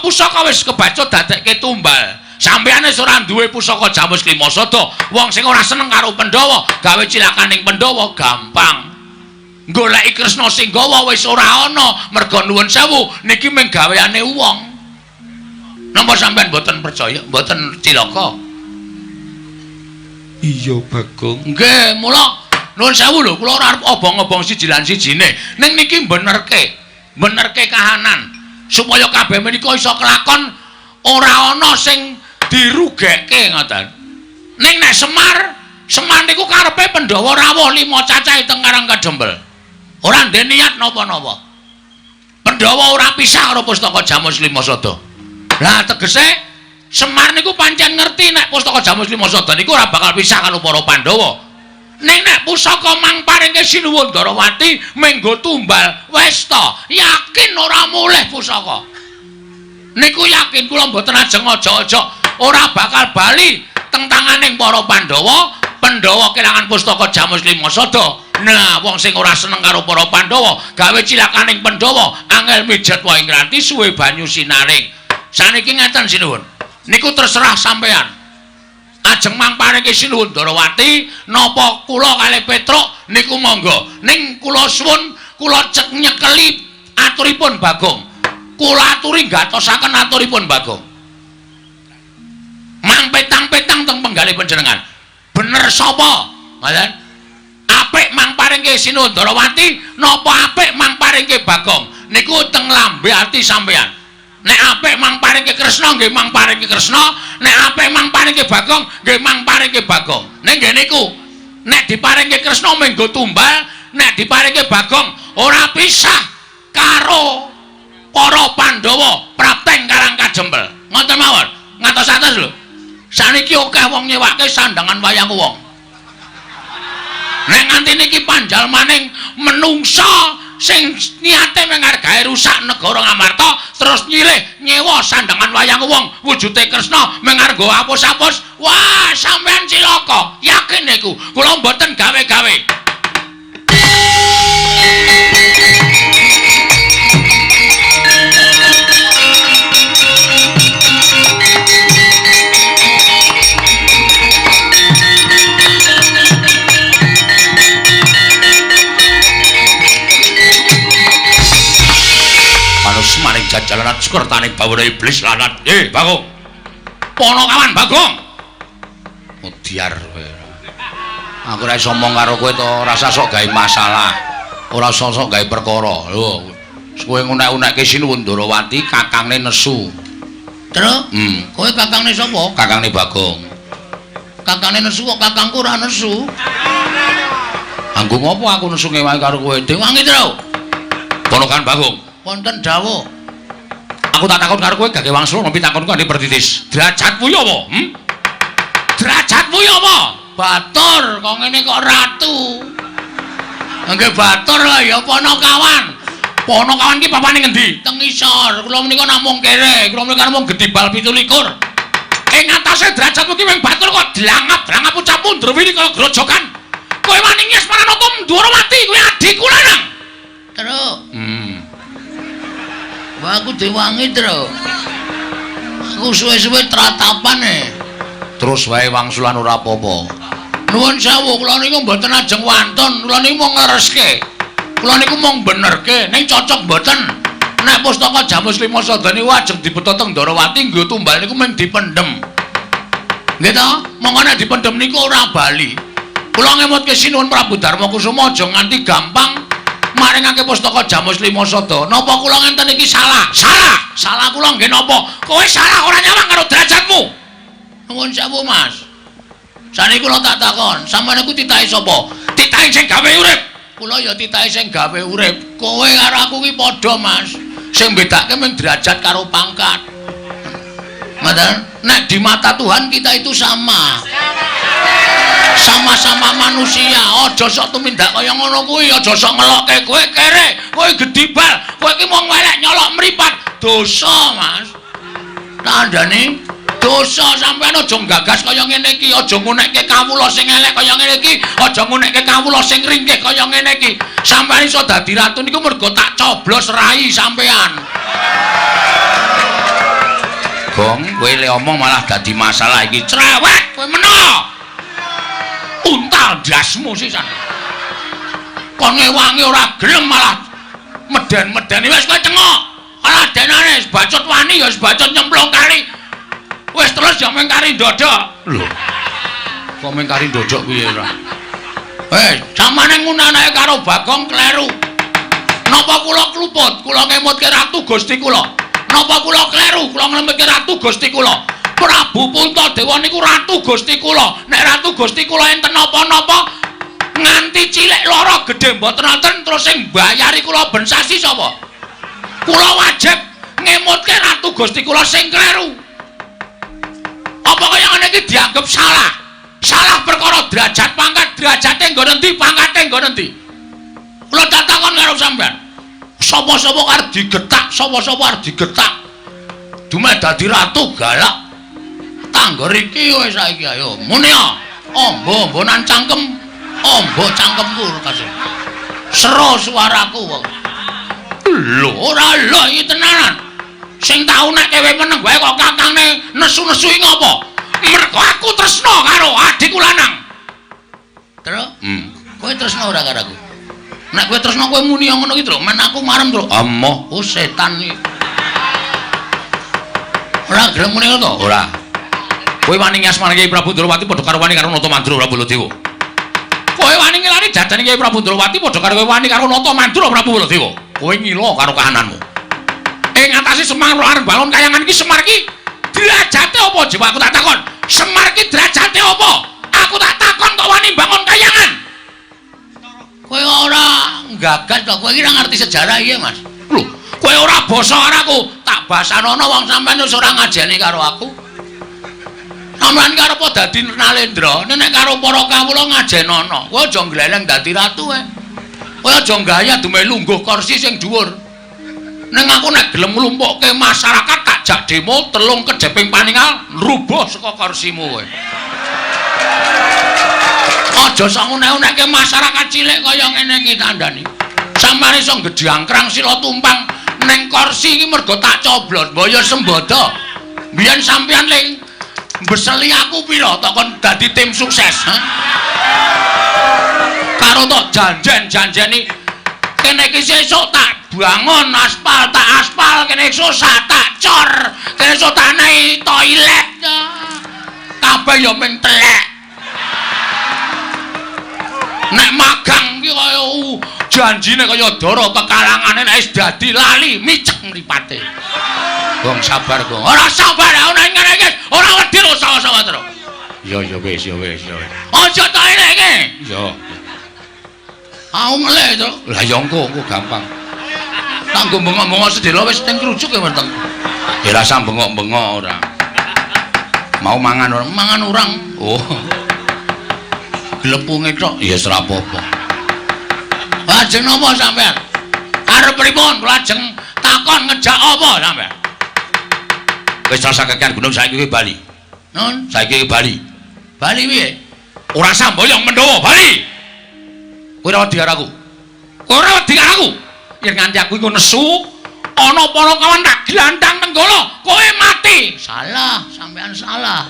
Mula pusaka wis kebacut dadekke tumbal. Sampeyan wis ora duwe pusaka Jamus Klimasada. Wong sing ora seneng karo Pandhawa, gawe cilakaning Pandhawa gampang. Goleki Kresna sing gawa wis ora ana, merga nuwun sewu niki mung gaweane wong. Napa sampeyan mboten percaya, mboten cilaka? Iya, Bagong. Nggih, mula nuwun sewu lho, kula ora arep obong-obong siji lan sijine. Ning niki benerke, benerke kahanan supaya kabeh menika iso kelakon ora ana sing dirugekke ngoten. Ning nek Semar, Semar niku karepe Pandhawa rawuh 5 cacahe teng Karang Kadempel. Ora ndek niat napa-napa. Pandhawa ora pisah karo pustaka Jamus Klimasada. Lah tegese Semar niku pancen ngerti nek pustaka Jamus Klimasada niku ora bakal pisah karo para Pandhawa. Ning nek pusaka mang paringke Sinuwun Darawati menggo tumbal wis ta, yakin ora mulih pusaka. Niku yakin kula mboten ajeng aja-aja ora bakal bali teng tanganing para Pandhawa. Pandhawa kelangan pustaka Jamus Klimasada. Nah, wong sing ora seneng karo para Pandhawa, gawe cilakaning Pandhawa, angel mijet wae ngranti suwe banyu sinaring. Saniki ngeten sinuwun. Niku terserah sampean. Ajeng mang paringke Sinuwun Darawati napa kula kalih Petruk niku monggo. Ning kula suwun kula cek nyekeli aturipun Bagong. Kula aturi gatosaken aturipun Bagong. Mang petang-petang teng penggalih panjenengan. Bener sapa? Ngoten. Apik mang paringke Sinuwun Darawati napa apik mang paringke Bagong? Niku teng lambe ati sampean. Nek apik mang paringke Kresna nggih mang paringke Kresna, nek apik mang paringke Bagong nggih mang paringke Bagong. Ning nggih niku, nek diparingke Kresna menggo tumbal, nek diparingke Bagong ora pisah karo para Pandhawa prapteng Karang Kadempel. Ngoten mawon. Ngatos-atos lho. Saniki akeh wong nyewake sandangan wayang wong. Nek nganti niki panjalmaning menungsa sing niate menghargai rusak negara Ngamarta terus nyilih nyewa sandangan wayang wong wujude Kresna menghargo apus-apus, wah sampean cilaka, yakin niku kula mboten gawe-gawe. Maring jajalanan sekertaning bawana iblis lanat. Bagong. Ponokawan Bagong. Mudyar kowe. Aku ora iso omong karo kowe to, ora usah sok gawe masalah. Ora usah sok gawe perkara. Lho, kowe ngunek-unekke Sinuwun Darawati kakangne nesu. Tru? Kowe kakangne sapa? Kakangne Bagong. Kakangne nesu kok kakangku ora nesu. Anggo ngopo aku nesu ngewangi karo kowe? Dewangi, Tru. Ponokan Bagong. Wonten dawuh. Aku tak takon karo kowe gage wangsul nembe takonku ane pertitis. Derajatmu ya apa? Derajatmu ya apa? Batur, kok ngene kok ratu. Nggih batur lah ya Ponokawan. Ponokawan ki papane ngendi? Teng isor. Kula menika namung kere, kula menika namung gedibal 27. Ing atase derajatmu ki mung batur kok dlangap-dlangap ucapmu ndrewini kaya grojokan. Kowe wani ngias Paranata Ndwarawati kowe adhiku lanang. Terus. Wah, aku diwangi, Tru. Aku suwe-suwe tratapan e. Terus wae wangsulan ora apa-apa. Nuwun sewu, kula niku mboten ajeng wantun, kula niku mung nglereske. Kula niku mung benerke, ning cocok mboten. Nek pustaka Jamus Klimasada niku ajeng dibeta teng Ndharawati nggo tumbal niku mung dipendhem. Nggih ta? Monggo nek dipendhem niku ora bali. Kula ngemutke Sinuwun Prabu Darma Kusuma aja nganti gampang maringake pustaka Jamus Klimasada. Napa kula ngenten iki salah? Salah. Salah kula nggih napa? Kowe salah ora nyawang karo derajatmu. Nuwun sewu, Mas. Saniki kula tak takon, sampeyan niku titahe sapa? Titahe sing gawe urip. Kula ya titahe sing gawe urip. Kowe karo aku ki padha, Mas. Sing bedake mung derajat karo pangkat. Ngoten? Nek di mata Tuhan kita itu sama. Sama-sama manusia, aja sok tumindak kaya ngono kuwi, aja sok ngelokke kowe kere, kowe gedibal, kowe iki mung welek nyolok mripat. Dosa, Mas. Tandane dosa sampean aja nggagas kaya ngene iki, aja ngunekke kawula sing elek kaya ngene iki, aja ngunekke kawula sing ringkih kaya ngene iki. Sampean iso dadi ratu niku mergo tak coblos rai sampean. Gong, kowe le omong malah dadi masalah iki. Cerewet kowe meno. Untal ndasmu sisan. Kon ngewangi ora gelem malah meden-medeni wis kowe cengok. Kaladenane bacut wani ya bacut nyemplung kali. Wis terus ya mung kari ndodok. Lho. Kok mung kari ndodok piye ora? Samane ngunanake karo Bagong kleru. Napa kula kluput? Kula ngemutke Ratu Gusti kula. Napa kula kleru? Kula nglemutke Ratu Gusti kula. Prabu Puntadewa niku Ratu Gusti kula. Nek Ratu Gusti kula enten napa-napa nganti cilik lara gedhe mboten wonten terus sing mbayari kula ben sasi sapa? Kula wajib ngemutke Ratu Gusti kula sing kleru. Apa kaya ngene iki dianggep salah? Salah perkara derajat pangkat, derajate nggon endi, pangkate nggon endi? Kula takon karo sampean. Sapa-sapa arep digetak, sapa-sapa arep digetak. Dumeh dadi ratu galak. Tanggor iki wis saiki ayo. Muni ya. Amba-ambanan cangkem. Amba cangkemku kasih. Sero suaraku kok. Lho, ora lho iki tenanan. Sing tau nek kowe meneng wae kok kakangne nesu-nesu iki ngopo? Mergo aku tresna karo adikku lanang. Terus? Kowe tresna ora karo aku? Nek kowe tresna kowe muni ngono ki, Tru. Men aku marem, Tru. Amoh, oh setan iki. Ora gelem muni ngono to? Ora. Kowe wani ngasmani Kyai Prabu Ndrawati padha karo wani karo Nata Mandura Prabu Baladewa. Kowe wani ngilani jajane Kyai Prabu Ndrawati padha karo kowe wani karo Nata Mandura Prabu Baladewa. Kowe ngila karo kahananmu. Ing atase Semar arep bangun kayangan iki Semar iki derajate apa? Coba aku tak takon. Semar iki derajate apa? Aku tak takon kok wani bangun kayangan. Kowe ora nggagas to, kowe iki ora ngerti sejarah iya, Mas. Lho, kowe ora basa karo aku, tak basanono wong sampean wis ora ngajeni karo aku. Sampeyan ki arep dadi Nalendra, nek karo para kawula ngajenono. Kowe aja ngleleng dadi ratu ae. Kowe aja gaya dumeh lungguh kursi sing dhuwur. Ning aku nek gelem nglumpukke masyarakat tak jak demo telung kejeping paningal rubuh saka kursimu kowe. Aja sok ngunek-unekke masyarakat cilik kaya ngene iki kandhani. Sampeyan iso gedhangkrang sila tumpang ning kursi iki mergo tak coblos, mbaya sembodo. Biyen sampeyan ling mbeseli aku pira tok kon dadi tim sukses, ha? Karo tok janjen-janjeni kene iki sesuk tak bangun aspal, tak aspal, kene susah tak cor, kene esuk tak naik toilet. Kabeh ya ming telek. Nek magang ki kaya janjine kaya dara kekalangane nek wis dadi lali micek mripate. Gong sabar, Gong. Ora sabar aku nek ngene iki ora wedi ro sawa-sawa terus. Ya ya wis ya wis ya. Aja tok eleke. Ya. Aku ngelih to. Lah ya engko engko gampang. Tak nggo bengok-bengok sedhela wis teng krujuk ya weteng. Ya rasa bengok-bengok ora. Mau mangan ora? Mangan urang. Oh. Glepunge tok ya wis ora apa-apa. Lajeng napa sampean? Arep pripun? Kula ajeng takon ngejak apa sampean? Wis rasa kekian gunung saiki kowe bali. Nun, saiki kowe bali. Bali piye? Ora samboyong Mendawa, bali. Kowe ora wedi karo aku. Kowe ora wedi karo aku. Yen nganti aku iku nesu, ana para kawan tak glandang Nenggala, kowe mati. Salah, sampean salah.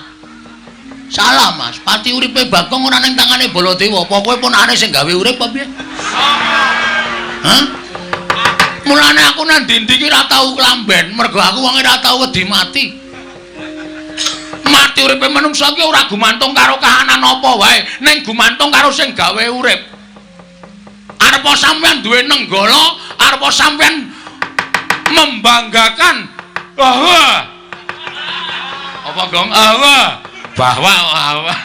Salah, Mas. Pati uripe Bagong ora ning tangane Baladewa. Apa kowe ponakane sing gawe urip apa piye? Hah? Mulane aku nang ndi-ndi iki ora tau klamben, mergo aku wong ora tau wedi mati. Mati uripe manungsa iki ora gumantung karo kahanan apa wae, ning gumantung karo sing gawe urip. Arepa sampeyan duwe nenggala, arepa sampeyan membanggakan bahwa apa, Gong? Bahwa bahwa bahwa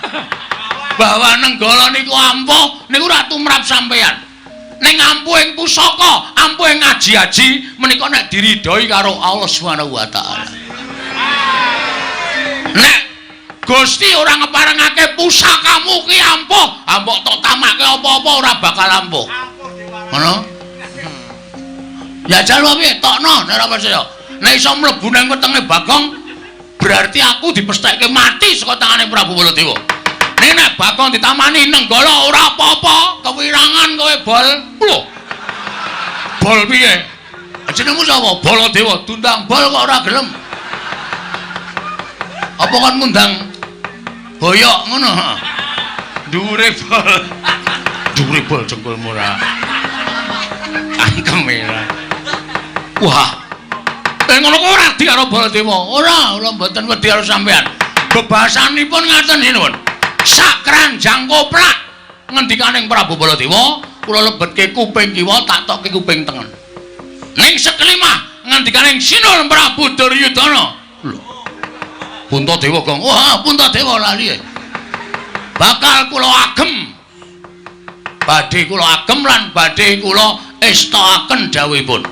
bahwa nenggala niku ampuh niku ora tumrap sampeyan. Ning ampuhing pusaka, ampuhing aji-aji menika nek diridhoi karo Allah Subhanahu wa taala. Nek Gusti ora ngeparengake pusakamu ki ampuh, mbok tok tamake apa-apa ora bakal ampuh. Ngono? Ya jal piye? Tokno nek ora percaya. Nek iso mlebu nang wetenge Bagong, berarti aku dipestheke mati saka tangane Prabu Baladewa. Nek nek Bagong ditamani Nenggala ora apa-apa, kewirangan kowe bol. Lho. Bol piye? Jenengmu sapa? Baladewa. Dundang bol kok ora gelem. Apa kon ngundang boyok ngono? Dhuwure bol. Dhuwure bol jengkulmu ora. Cangkeme ora. Wah. Ngono kok ora wedi karo Baladewa. Ora, kula mboten wedi karo sampean. Bebasanipun ngaten sinuwun. Sak keranjang koplak ngendikaning Prabu Baladewa, kula lebetke kuping kiwa tak tokke kuping tengen. Ning sekelimah ngendikaning Sinuwun Prabu Duryudana. Lho. Puntadewa Gong. Wah, Puntadewa lali. Bakal kula agem. Badhe kula agem lan badhe kula estokaken dawuhipun.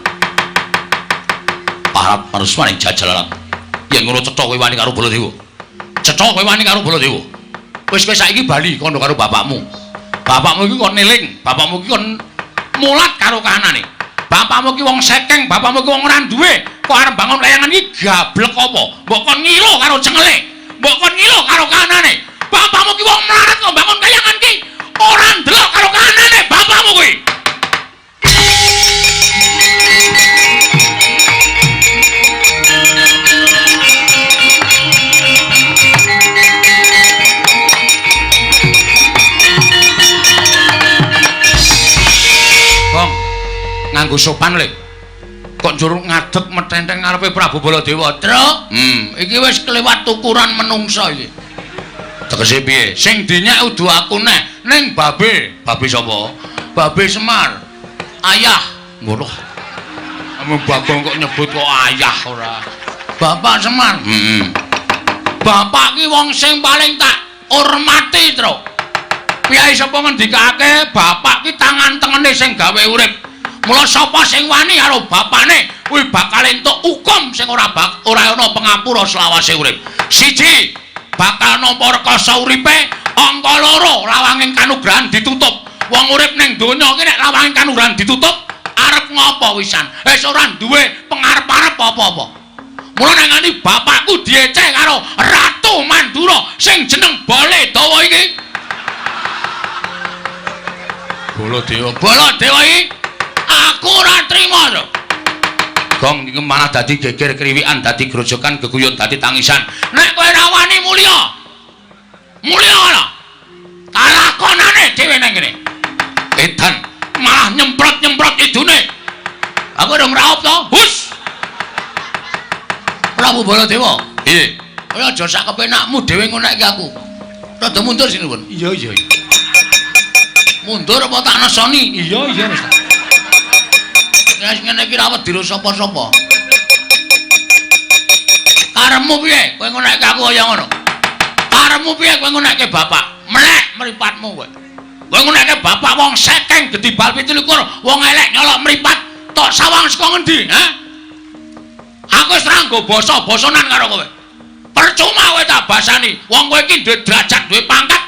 Parap paruswaning jajal alam. Yen ngono cetha kowe wani karo Baladewa. Cetha kowe wani karo Baladewa. Wis kowe saiki bali kandha karo bapakmu. Bapakmu iki kon eling, bapakmu iki kon mulat karo kahanane. Bapakmu iki wong sekeng, bapakmu iki wong ora duwe. Kok arep bangun layangan iki gablek apa? Mbok kon ngilo karo cengele. Mbok kon ngilo karo kahanane. Bapakmu iki wong melarat kok bangun kayangan iki ora ndelok karo kahanane bapakmu kuwi. Gong, nganggo sopan le. Kok njur ngadeg metenteng ngarepe Prabu Baladewa. Truk, iki wis kelewat ukuran menungsa iki. Tegese piye? Sing dinyak udu aku neh, ning babe. Babe sapa? Babe Semar. Ayah. Ngono. Amung Bagong kok nyebut kok ayah ora. Bapak Semar. Heeh. Bapak ki wong sing paling tak hormati, Truk. Piye sapa ngendikake bapak ki tangan tengene sing gawe urip. Mula sapa sing wani karo bapane kuwi bakal entuk hukum sing ora ana pengapura selawase urip. Siji, bakal nampa rekasa uripe, angka loro lawanging kanugrahan ditutup. Wong urip ning donya iki nek lawanging kanugrahan ditutup, arep ngopo wisan? Wis ora duwe pengarep-arep apa-apa. Mula nek nganti bapakku dieceh karo Ratu Mandura sing jeneng Baladewa iki. Baladewa, Baladewa iki aku ora trima lho. Gong iki malah dadi geger kriwikan, dadi grojokan, geguyon, dadi tangisan. Nek kowe ora wani mulya. Mulya ora. Talakonane dhewe nang kene. Edan malah nyemprot-nyemprot idune. Aku ora ngraup to. Hus. Prabu Baladewa. Piye? Kowe aja sak kepenakmu dhewe ngonekke aku. Rada mundur sinuwun. Iya, iya. Mundur apa tak nesoni? Iya, iya wis. Wis ngene iki ra wedi sapa-sapa. Karepmu piye? Kowe ngonekke aku kaya ngono. Karepmu piye kowe ngonekke bapak? Melek mripatmu kowe. Kowe ngonekke bapak wong sekeng gedhi bal 27, wong elek nyolok mripat, tok sawang saka ngendi, ha? Aku wis ra nggo basa-basanan karo kowe. Percuma kowe tak basani. Wong kowe iki duwe derajat, duwe pangkat.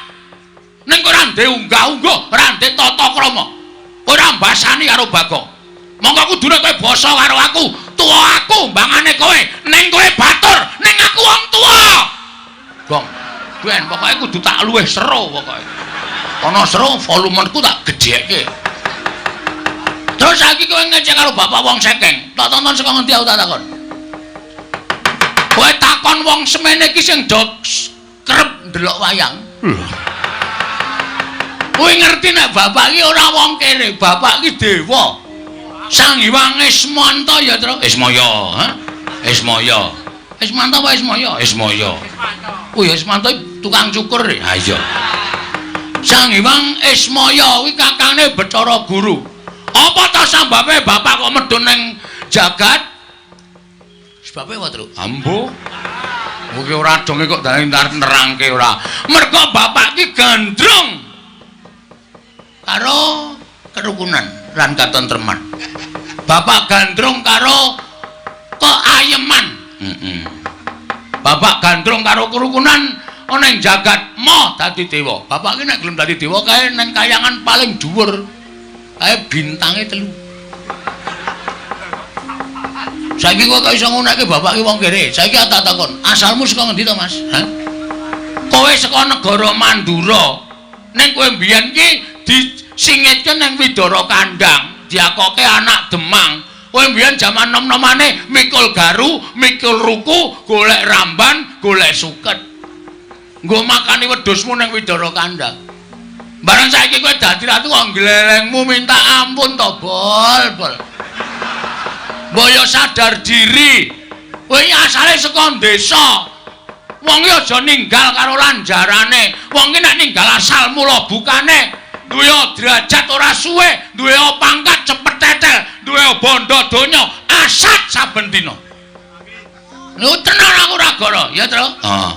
Ning kowe ora ndek unggah-ungguh, ora ndek tata krama. Kowe ora mbasani karo Bagong. Monggo kudune kowe basa karo aku, tuwa aku mbangane kowe, ning kowe batur, ning aku wong tuwa. Gong, ben pokoke kudu tak luwih seru pokoke. Ana seru volumeku tak gedhekke. Terus saiki kowe ngecek karo bapak wong sekeng, tak tonton saka ngendi aku tak takon. Kowe takon wong semene iki sing do kerep ndelok wayang. Kowe ngerti nek bapak iki ora wong kere, bapak iki dewa. Sang Hyang Ismanta ya, Tru. Ismaya, ha? Ismaya. Ismanta apa Ismaya? Ismaya. Oh ya Ismanta tukang cukur. Ha iya. Sang Hyang Ismaya kuwi kakangne Bathara Guru. Apa ta sambabe bapak kok medhun ning jagat? Sebabe apa, Tru? Ambo. Kuwi ora donge kok dalem nerangke ora. Mergo bapak ki gandrung karo kerukunan lan katentreman. Bapak gandrung karo keayeman. Bapak gandrung karo kerukunan ana ing jagat mo dadi dewa. Bapak ki nek gelem dadi dewa kae ning kayangan paling dhuwur. Kae bintange 3. Saiki kok iso ngonekke bapak ki wong kere. Saiki tak takon, asalmu saka ngendi to, Mas? Hah? Kowe saka negara Mandura. Ning kowe mbiyen ki disingitke ning Widara Kandang, diakoke anak Demang. Kowe mbiyen jaman nom-nomane mikul garu, mikul ruku, golek ramban, golek suket. Nggo makani wedhusmu ning Widara Kandang. Bareng saiki kowe dadi ratu kok glelengmu minta ampun to, Bol, Bol. Mbok yo sadar diri. Kowe asale saka desa. Wong iki aja ninggal karo lanjarane. Wong iki nek ninggal asal mula bukane duwe derajat ora suwe, duwe pangkat cepet tetel, duwe bondo donya asat saben dina. Niku tenan aku ora goro, ya, Tru? Heeh.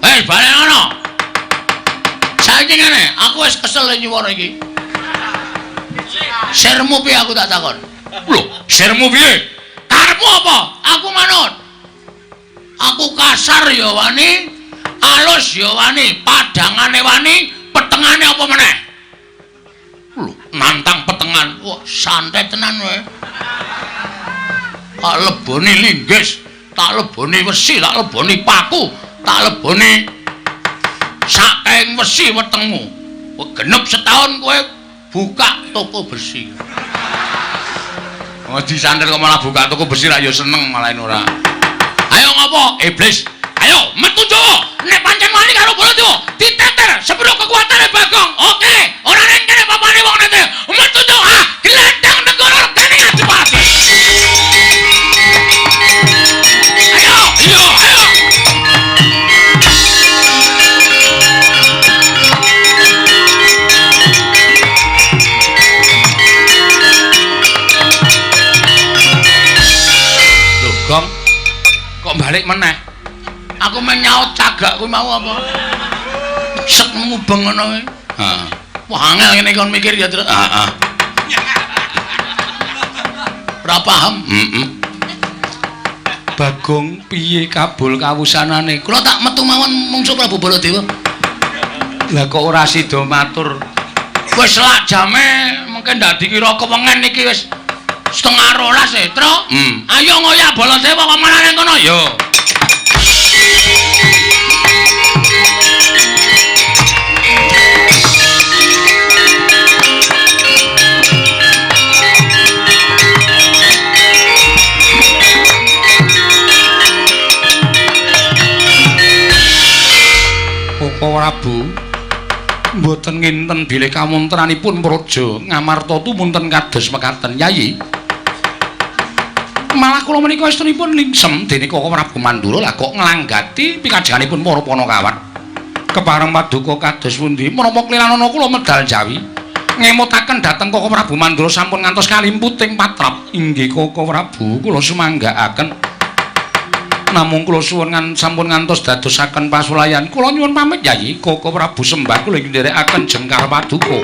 Hei, balen ngono. Saiki ngene, aku wis kesel nyuwara iki. Sirmu piye aku tak takon? Lho, sirmu piye? Karepmu apa? Aku manut. Aku kasar ya wani, alus ya wani, padangane wani, petengane apa meneh? Lho, nantang petengan. Wah, santai tenan kowe. Tak leboni linggis, tak leboni wesi, tak leboni paku, tak leboni sakeng wesi wetengmu. Genep setahun kowe buka toko besi. Oh, disantet kok malah buka toko besi ra ya seneng malah ora. Ayo ngopo, iblis? Ayo metu Jawa. Nek pancen wani karo Baladewa, diteter sepiro kekuatane Bagong. Oke, ora ning kene papane wong nete. Metu Jawa, ah, glandang negara dening Adipati. Ayo, iya, ayo. Loh, Gong. Kok balik meneh? Aku men nyaut cagak kuwi mau apa? Sek mubeng ngono kuwi. Heeh. Wah, angel ngene kon mikir ya, Tru. Heeh. Ora paham. Heeh. Bagong piye kabul kawusanane? Kula tak metu mawon mungsu Prabu Baladewa. Lah kok ora sida matur? Wis lak jame mungkin ndak dikira kewengen iki wis 11:30 e, Tru. Ayo ngoyak Baladewa kok malah ning kono ya. Koko Prabu mboten nginten bilih kawontenanipun praja Ngamarta tumunten kados mekaten Yayi. Malah kula menika estunipun lingsem dene Koko Prabu Mandura lah kok nglanggati pikajenganipun para panakawan. Kepareng paduka kados pundi menapa klilanana kula medal jawi ngemutaken dhateng Koko Prabu Mandura sampun ngantos kalimputing patrap. Inggih Koko Prabu kula sumanggaaken. Namung kula suwun sampun ngantos dadosaken pasulayan. Kula nyuwun pamit Yayi. Koko Prabu sembah kula ing nderekaken jengkar paduka.